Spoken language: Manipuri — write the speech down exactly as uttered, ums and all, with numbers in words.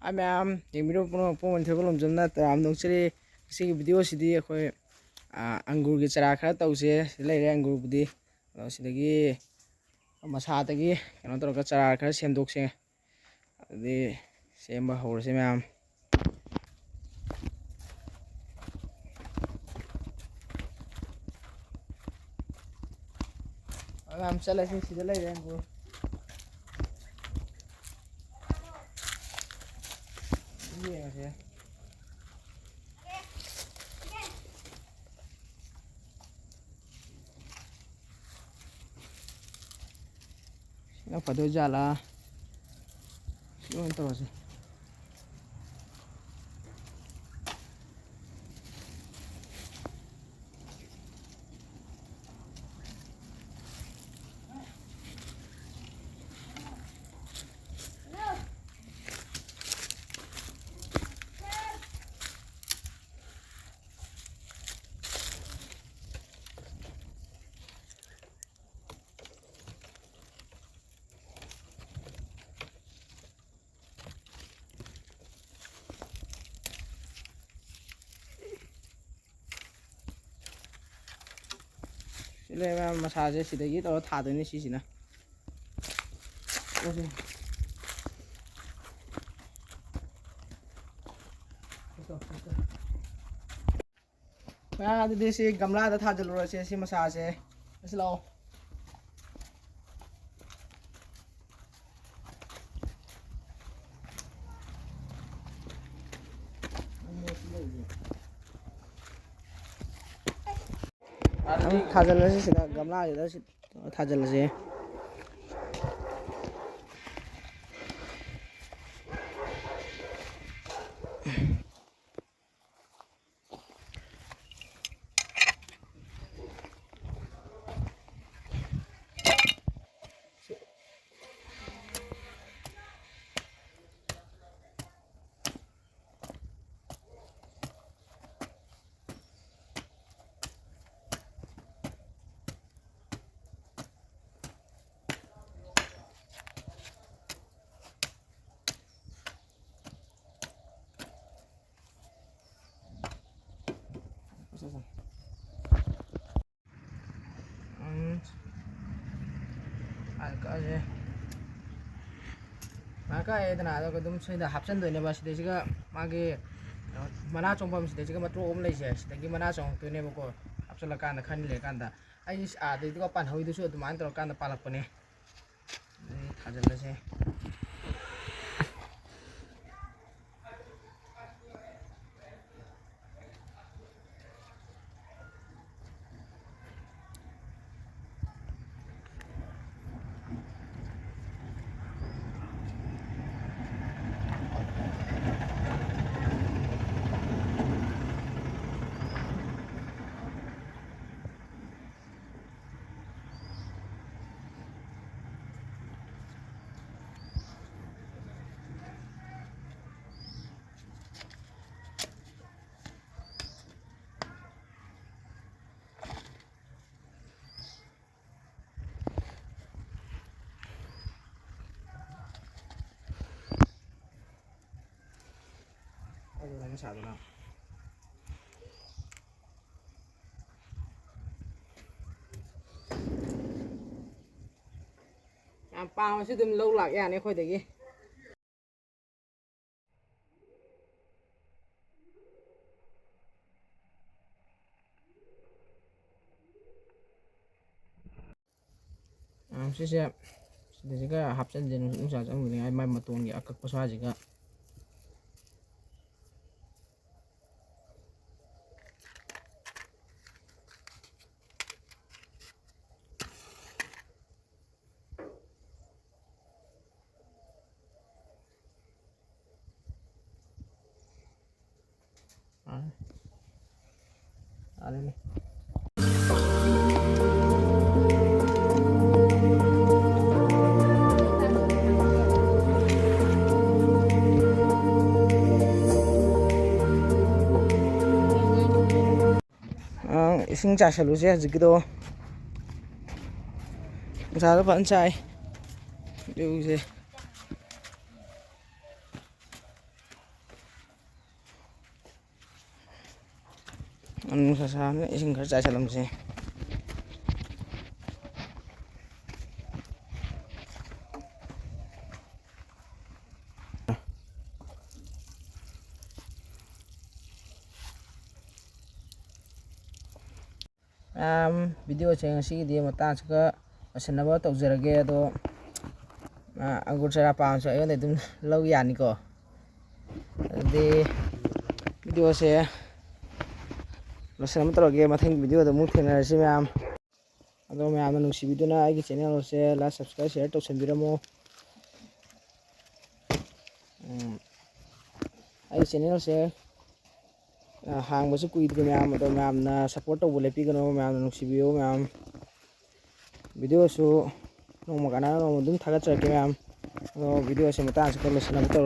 ꯍꯥꯏ ꯃꯌꯥꯝ, ꯌꯦꯡꯕꯤꯔꯤꯕ ꯄꯨꯝꯅꯃꯛꯄꯨ ꯃꯟꯊꯣꯏꯕ ꯂꯣꯝꯖꯝꯅ ꯇꯔꯥꯝꯅ ꯑꯣꯛꯆꯔꯤ꯫ ꯉꯁꯤꯒꯤ ꯚꯤꯗꯤꯑꯣꯁꯤꯗꯤ ꯑꯩꯈꯣꯏ, ꯑ, ꯑꯪꯒꯨꯔꯒꯤ ꯆꯔꯥ ꯈꯔ ꯇꯧꯁꯦ꯫ ꯁꯤꯗ ꯂꯩꯔꯦ ꯑꯪꯒꯨꯔꯕꯨꯗꯤ꯫ ꯑꯗꯣ ꯁꯤꯗꯒꯤ ꯃꯁꯥꯗꯒꯤ ꯀꯩꯅꯣ ꯇꯧꯔꯒ ꯆꯔꯥ ꯈꯔ ꯁꯦꯝꯗꯣꯛꯁꯦ꯫ ꯑꯗꯨꯗꯤ ꯁꯦꯝꯕ ꯍꯧꯔꯁꯦ ꯃꯌꯥꯝ꯫ ꯃꯌꯥꯝ ꯆꯠꯂꯁꯤ, ꯁꯤꯗ ꯂꯩꯔꯦ ꯑꯪꯒꯨꯔ꯫ ꯌꯦꯡꯉꯁꯦ꯫ ꯁꯤꯅ ꯐꯗꯣꯏ ꯖꯥꯠꯂꯥ? ꯁꯤ ꯑꯣꯏꯅ ꯇꯧꯔꯁꯤ꯫ ꯁꯤ ꯂꯩꯔꯦ ꯃꯌꯥꯝ, ꯃꯁꯥꯁꯦ ꯁꯤꯗꯒꯤ ꯇꯧꯔ ꯊꯥꯗꯣꯏꯅꯦ ꯁꯤꯁꯤꯅ꯫ ꯃꯌꯥꯝ, ꯑꯗꯨꯗꯤ ꯁꯤ ꯒꯝꯂꯥꯗ ꯊꯥꯖꯤꯜꯂꯨꯔꯁꯦ, ꯁꯤ ꯃꯁꯥꯁꯦ꯫ ꯑꯁꯤ ꯂꯥꯛꯑꯣ꯫ ꯑꯗꯨꯝ ꯊꯥꯖꯤꯜꯂꯁꯤ ꯁꯤꯗ, ꯒꯝꯂꯥꯁꯤꯗ ꯁꯤ ꯊꯥꯖꯤꯜꯂꯁꯤ꯫ ꯎꯝ꯫ ꯑꯥ, ꯀꯛꯑꯁꯦ꯫ ꯉꯥꯏꯍꯥꯛ ꯀꯛꯑꯦꯗꯅ, ꯑꯗꯨꯒ ꯑꯗꯨꯝ ꯁꯤꯗ ꯍꯥꯞꯆꯤꯟꯗꯣꯏꯅꯦꯕ꯫ ꯁꯤꯗꯩꯁꯤꯒ ꯃꯥꯒꯤ, ꯑ, ꯃꯅꯥ ꯆꯣꯡꯐꯝ, ꯁꯤꯗꯩꯁꯤꯒ ꯃꯇ꯭ꯔꯣꯛ ꯑꯃ ꯂꯩꯁꯦ, ꯁꯤꯗꯒꯤ ꯃꯅꯥ ꯆꯣꯡꯉꯛꯇꯣꯏꯅꯦꯕꯀꯣ꯫ ꯍꯥꯞꯆꯤꯜꯂꯀꯥꯟꯗ ꯈꯔꯅꯤ ꯂꯩꯔꯀꯥꯟꯗ꯫ ꯑꯩ ꯑꯥꯗꯩꯗꯨꯒ ꯄꯥꯟꯍꯧꯔꯤꯗꯨꯁꯨ ꯑꯗꯨꯃꯥꯏꯅ ꯇꯧꯔꯀꯥꯟꯗ ꯄꯥꯜꯂꯛꯄꯅꯦ꯫ ꯑꯗꯨꯗꯤ ꯊꯥꯖꯤꯜꯂꯁꯦ꯫ ꯑꯗꯨ ꯅꯪ ꯁꯥꯗꯨꯅ꯫ ꯌꯥꯝ ꯄꯥꯝꯃꯁꯨ ꯑꯗꯨꯝ ꯂꯧ ꯂꯥꯛ ꯌꯥꯅꯤ ꯑꯩꯈꯣꯏꯗꯒꯤ꯫ ꯑ, ꯁꯤꯁꯦ, ꯁꯤꯗꯩꯁꯤꯒ ꯍꯥꯞꯆꯤꯟꯁꯦ, ꯅꯨꯡꯁꯤꯠ ꯅꯨꯡꯁꯥ ꯆꯪꯗꯅꯤꯡꯉꯥꯏ, ꯃꯥꯏ ꯃꯇꯣꯟꯒꯤ ꯑꯀꯛꯄ ꯁ꯭ꯋꯥꯏꯁꯤꯒ꯫ ꯑ, ꯑꯗꯨꯅꯤ꯫ ꯑ, ꯏꯁꯤꯡ ꯆꯥꯏꯁꯜꯂꯨꯁꯦ ꯍꯧꯖꯤꯛꯀꯤꯗꯣ꯫ ꯅꯨꯡꯁꯥꯗꯣ ꯐꯖꯅ ꯁꯥꯏ꯫ ꯏꯔꯨꯁꯦ꯫ ꯅꯨꯡꯁꯥ ꯁꯥꯕꯅꯤꯅ ꯏꯁꯤꯡ ꯈꯔ ꯆꯥꯏꯁꯜꯂꯝꯁꯦ꯫ ꯃꯌꯥꯝ, ꯚꯤꯗꯤꯑꯣꯁꯦ ꯉꯁꯤꯒꯤꯗꯤ ꯃꯇꯥꯡꯁꯤꯒ ꯂꯣꯏꯁꯤꯟꯅꯕ ꯇꯧꯖꯔꯒꯦ꯫ ꯑꯗꯣ, ꯑ, ꯑꯪꯒꯨꯔ ꯆꯥꯔꯥ ꯄꯥꯝꯃꯁꯨ ꯑꯩꯉꯣꯟꯗ ꯑꯗꯨꯝ ꯂꯧ ꯌꯥꯅꯤꯀꯣ꯫ ꯑꯗꯨꯗꯤ ꯚꯤꯗꯤꯑꯣꯁꯦ ꯂꯣꯏꯁꯤꯟꯅꯕ ꯇꯧꯔꯒꯦ꯫ ꯃꯊꯪꯒꯤ ꯚꯤꯗꯤꯑꯣꯗ ꯑꯃꯨꯛ ꯊꯦꯡꯅꯔꯁꯤ ꯃꯌꯥꯝ꯫ ꯑꯗꯣ ꯃꯌꯥꯝꯅ ꯅꯨꯡꯁꯤꯕꯤꯗꯨꯅ ꯑꯩꯒꯤ ꯆꯦꯅꯦꯜ ꯑꯁꯦ like, subscribe, share ꯇꯧꯁꯟꯕꯤꯔꯝꯃꯣ꯫ ꯎꯝ, ꯑꯩ ꯆꯦꯅꯦꯜꯁꯦ, ꯑ, ꯍꯥꯡꯕꯁꯨ ꯀꯨꯏꯗ꯭ꯔꯤ ꯃꯌꯥꯝ, ꯑꯗꯣ ꯃꯌꯥꯝꯅ support ꯇꯧꯕ ꯂꯦꯞꯄꯤꯒꯅꯨ, ꯃꯌꯥꯝꯅ ꯅꯨꯡꯁꯤꯕꯤꯌꯨ ꯃꯌꯥꯝ꯫ ꯚꯤꯗꯤꯑꯣꯁꯨ ꯅꯣꯡꯃ ꯀꯥꯟꯅ ꯅꯣꯡꯃ ꯑꯗꯨꯝ ꯊꯥꯒꯠꯆꯔꯛꯀꯦ ꯃꯌꯥꯝ꯫ ꯑꯗꯣ ꯚꯤꯗꯤꯑꯣꯁꯦ ꯃꯇꯥꯡ ꯑꯁꯤꯗ ꯂꯣꯏꯁꯤꯟꯅꯕ ꯇꯧꯔꯒꯦ꯫